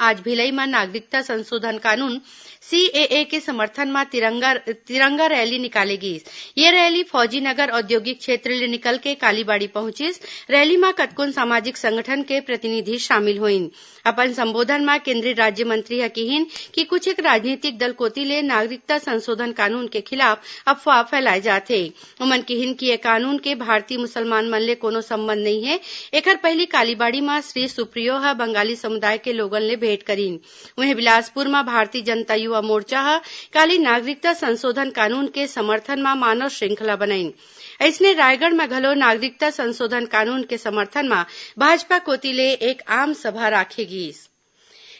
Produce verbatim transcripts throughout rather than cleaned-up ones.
आज भिलई म नागरिकता संशोधन कानून, सीएए, के समर्थन म तिरंगा, तिरंगा रैली निकाले गीस। ये रैली फौजी नगर औद्योगिक क्षेत्र ले निकल के कालीबाड़ी पहुंचिस। रैली म कतकोन सामाजिक संगठन के प्रतिनिधि शामिल होइन। अपन संबोधन म केंद्रीय राज्य मंत्री ह किहिन कि कुछ एक राजनीतिक दल कोति ले नागरिकता संशोधन कानून के खिलाफ अफवाह फैलाए जात हे। ओमन किहिन कि ये कानून के भारतीय मुसलमान मन ले कोनो संबंध नइ हे। एखर पहिली कालीबाड़ी म श्री सुप्रियो ह बंगाली समुदाय के लोगन ले भेंट करिन। उहें, बिलासपुर म भारतीय जनता युवा मोर्चा ह काली नागरिकता संशोधन कानून के समर्थन म मानव श्रृंखला बनाइन। अइसने, रायगढ़ म घलो नागरिकता संशोधन कानून के समर्थन म भाजपा कोति ले एक आम सभा राखे गीस।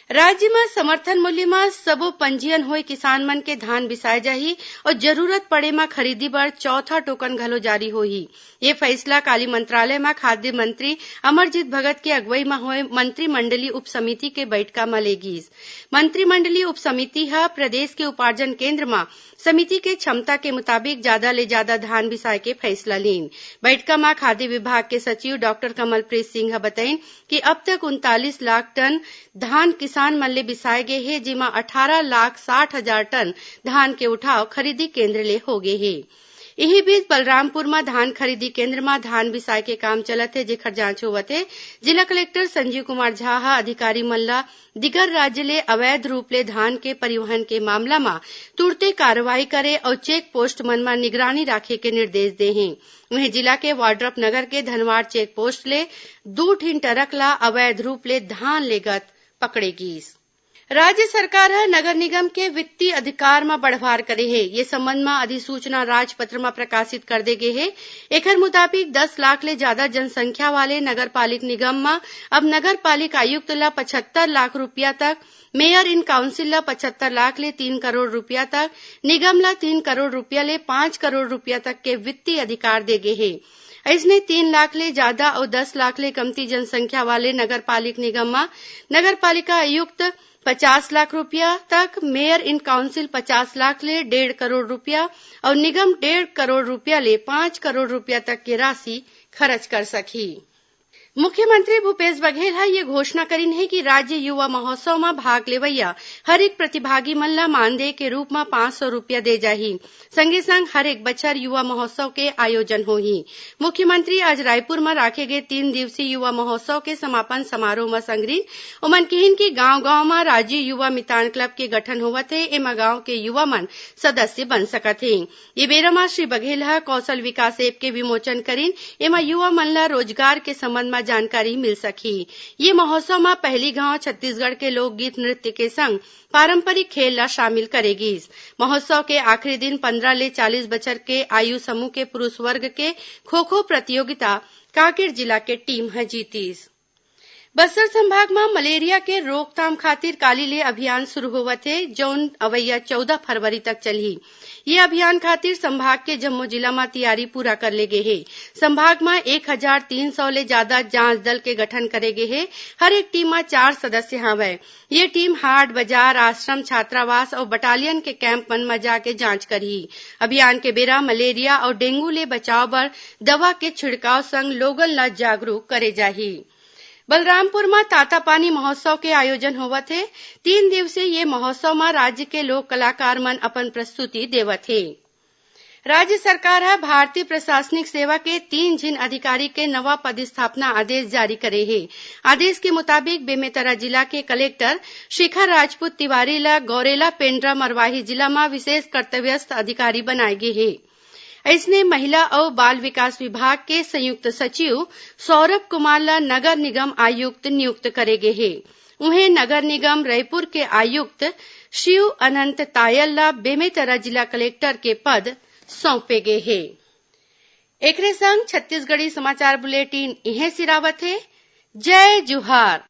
राज्य म समर्थन मूल्य म सबो पंजीयन होए किसान मन के धान बिसाए जाही अउ जरूरत पड़े म खरीदी बर चौथा टोकन घलो जारी होही। ये फइसला काली मंत्रालय म खाद्य मंत्री अमरजीत भगत के अगुवई म होए मंत्रिमंडलीय उप समिति के बइठका म ले गीस। मंत्रिमंडलीय उप समिति ह प्रदेश के उपार्जन केंद्र म समिति के क्षमता के मुताबिक जादा ले जादा धान बिसाए के फइसला लीन। बइठका म खाद्य विभाग के सचिव डॉक्टर कमलप्रीत सिंह ह बतइन कि अब तक उनतालीस लाख टन धान किसान मन ले बिसाए गे हे, जेमा अठारह लाख साठ हजार टन धान के उठाव खरीदी केंद्र ले होगे हे। इही बीच, बलरामपुर म धान खरीदी केंद्र म धान बिसाए के काम चलत हे, जेखर जांच होवत हे। जिला कलेक्टर संजीव कुमार झा ह अधिकारी मन ल दिगर राज्य ले अवैध रूप ले धान के परिवहन के मामला म तुरते कार्रवाई करे अउ चेक पोस्ट मन म निगरानी राखे के निर्देश दे हे। उहें, जिला के वाड्रफ नगर के धनवार चेक पोस्ट ले दू ठिन ट्रक ला अवैध रूप ले धान लेगत पकड़े गीस। राज्य सरकार ह नगर निगम के वित्तीय अधिकार म बढ़वार करे हे। ये संबंध म अधिसूचना राजपत्र म प्रकाशित कर दे गे हे। एखर मुताबिक, दस लाख ले जादा जनसंख्या वाले नगर पालिक निगम म अब नगर पालिक आयुक्त ल पचहत्तर लाख रूपिया तक, मेयर इन काउंसिल ल पचहत्तर लाख ले तीन करोड़ रूपिया तक, निगम ल तीन करोड़ रूपिया ले पांच करोड़ रूपिया तक के वित्तीय अधिकार दे गे हे। अइसने, तीन लाख ले जादा अउ दस लाख ले कमती जनसंख्या वाले नगर पालिक निगम म नगर पालिका आयुक्त पचास लाख रूपिया तक, मेयर इन काउंसिल पचास लाख ले डेढ़ करोड़ रूपिया अउ निगम डेढ़ करोड़ रूपिया ले पांच करोड़ रूपिया तक के राशि खरच कर सकही। मुख्यमंत्री भूपेश बघेल ह ये घोषणा करिन हे कि राज्य युवा महोत्सव म भाग लेवइया हर एक प्रतिभागी मन ल मानदेय के रूप म पांच सौ रूपिया दे जाही। संगे संग हर एक बछर युवा महोत्सव के आयोजन होही। मुख्यमंत्री आज रायपुर म राखे गे तीन दिवसीय युवा महोत्सव के समापन समारोह म संगरिन ओमन किहिन कि गांव-गांव म राजीव युवा मितान क्लब के गठन होवत हे, एमा गांव के युवा मन सदस्य बन सकत हे। ये बेरा म श्री बघेल ह कौशल विकास ऐप के विमोचन करिन, एमा युवा मन ल रोजगार के संबंध म जानकारी मिल सकही। ये महोत्सव म पहिली घांव छत्तीसगढ़ के लोकगीत नृत्य के संग पारंपरिक खेल ला शामिल करे गीस। महोत्सव के आखिरी दिन पंद्रह ले चालीस बछर के आयु समूह के पुरुष वर्ग के खो-खो प्रतियोगिता कांकेर जिला के टीम ह जीतिस। बस्तर संभाग म मलेरिया के रोकथाम खातिर काली ले अभियान शुरू होवत हे, जउन अवइया चौदह फरवरी तक चलही। ये अभियान खातिर संभाग के जम्मो जिला म तियारी पूरा कर ले गे हे। संभाग म एक हजार तीन सौ ले जादा जांच दल के गठन करे गे हे। हर एक टीम म चार सदस्य हावय। ये टीम हाट, बाजार, आश्रम, छात्रावास अउ बटालियन के कैंप मन म जाके जांच करही। अभियान के बेरा मलेरिया अउ डेंगू ले बचाव बर दवा के छिड़काव संग लोगन ल जागरूक करे जाही। बलरामपुर म तातापानी महोत्सव के आयोजन होवत हे। तीन दिवसीय ये महोत्सव म राज्य के लोक कलाकार मन अपन प्रस्तुति देवत हे। राज्य सरकार ह भारतीय प्रशासनिक सेवा के तीन झिन अधिकारी के नवा पदस्थापना आदेश जारी करे हे। आदेश के मुताबिक, बेमेतरा जिला के कलेक्टर शिखा राजपूत तिवारी ल गौरेला पेंड्रा मरवाही जिला म विशेष कर्तव्यस्थ अधिकारी बनाए गे हे। अइसने, महिला अउ बाल विकास विभाग के संयुक्त सचिव सौरभ कुमार ल नगर निगम आयुक्त नियुक्त करे गे हे। उहें, नगर निगम रईपुर के आयुक्त शिव अनंत तायल ल बेमेतरा जिला कलेक्टर के पद सौंपे गे हे। एकरे संग छत्तीसगढ़ी समाचार बुलेटिन इहें सिरावत हे। जय जोहार।